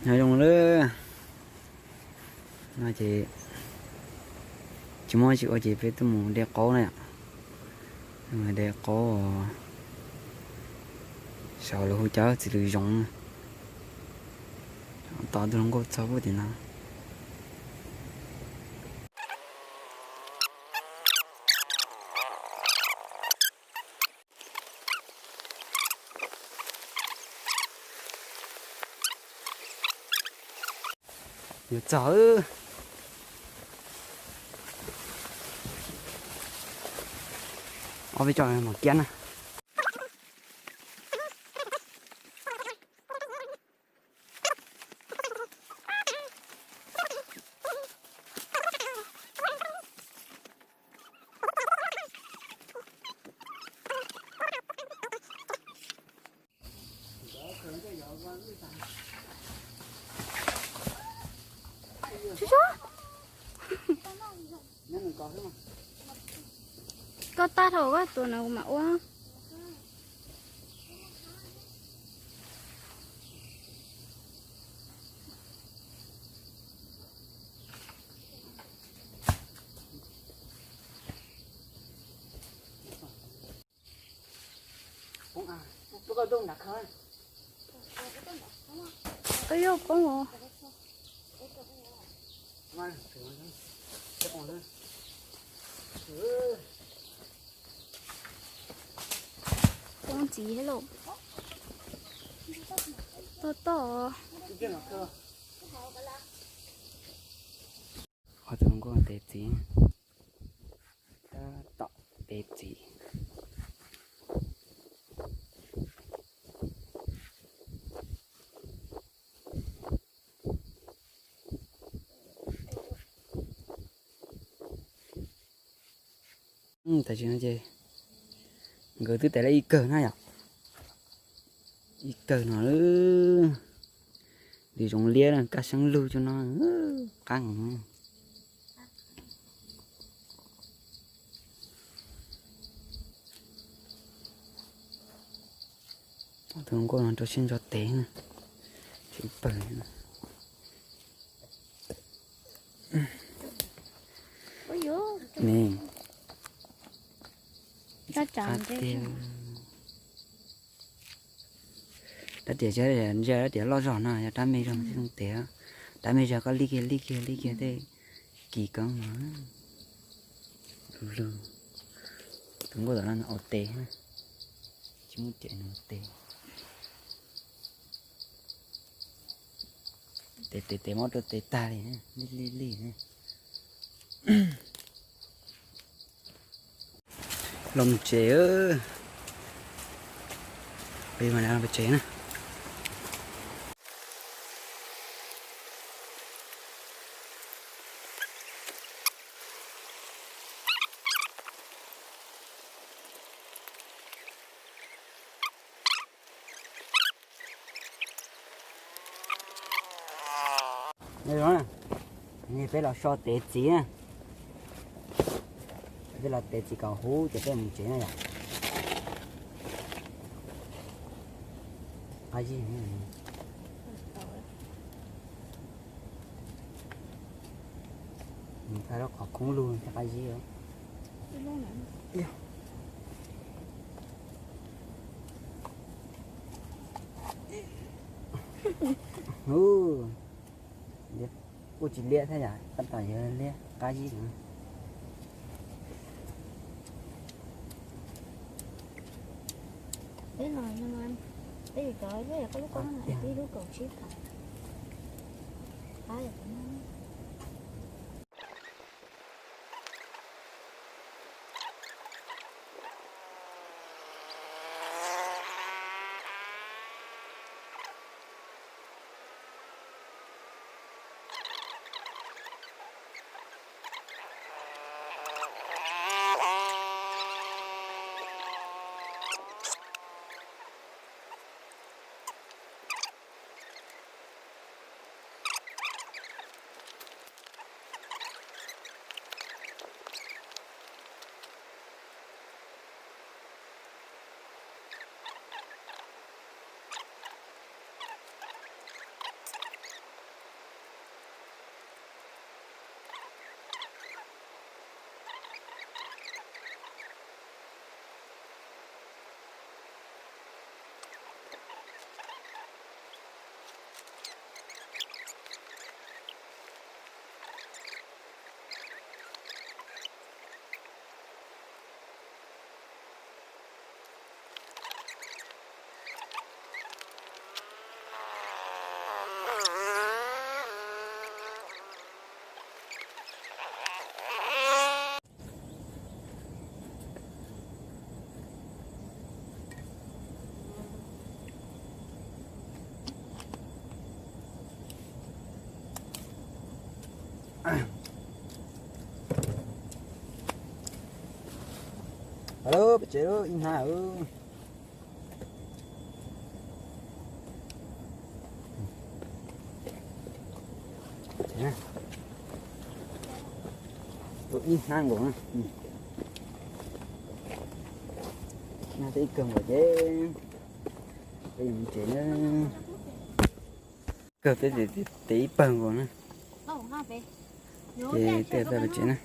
Nyob zoo lawm. No ces tsis muaj tsis ua ces peb tuaj mus de qaub na yom. De qaub, saum lawv hu cov txiv lws zoov. Tom tus hluas nkauj txog puag tim no. Yuav txog. Ob peb co mam kiab na. Koj tag dhau koj tua no kuv mam ua. Koj yuav poob os. Poob ntxiv thiab lauj. Toj toj. Ob tug nkauj ntes txiv. Tab tom ntes txiv. Tam sim no ces nkawd twb tes lawm ib kawg na yom. Ib kawg no. Lwm zoov liab kaj xeeb lug cuag no, qab heev. Tus nkauj no rau siab ntso tes na, tsis pawg. Ne, qab tiag. Rab riam, rab riam loj zog no yog rab me zog thiaj zoo tes. Rab me zog koj lij kiag lij kiag lij kiag tej kis koob no. Lug lug. Tus nkauj tom no ua tes, tsis muaj cem nws ua tes. Tes tes tes mob rau tes tag li, lij lij lij. Los mus tsev. Peb mas los tsev na. Peb los so tes txiv na. Peb los tes txiv kom huv ces peb mus tsev na yom. Qab zib. Nws thaij lub qhov khoob lug thiab qab zib. Kuj tsis liab thiab yom, tab tom yog liab qab zib no. Peb los, peb yuav cov ib lub kaum tsib phav. Halo, peb tsev lub ib hnab. Lub ib hnab nkaus na. Hnab ib kawg nkaus ces peb yuav mus tsev na. Kawg peb tes ib pawg nkaus na. Ces peb yuav tau mus tsev na.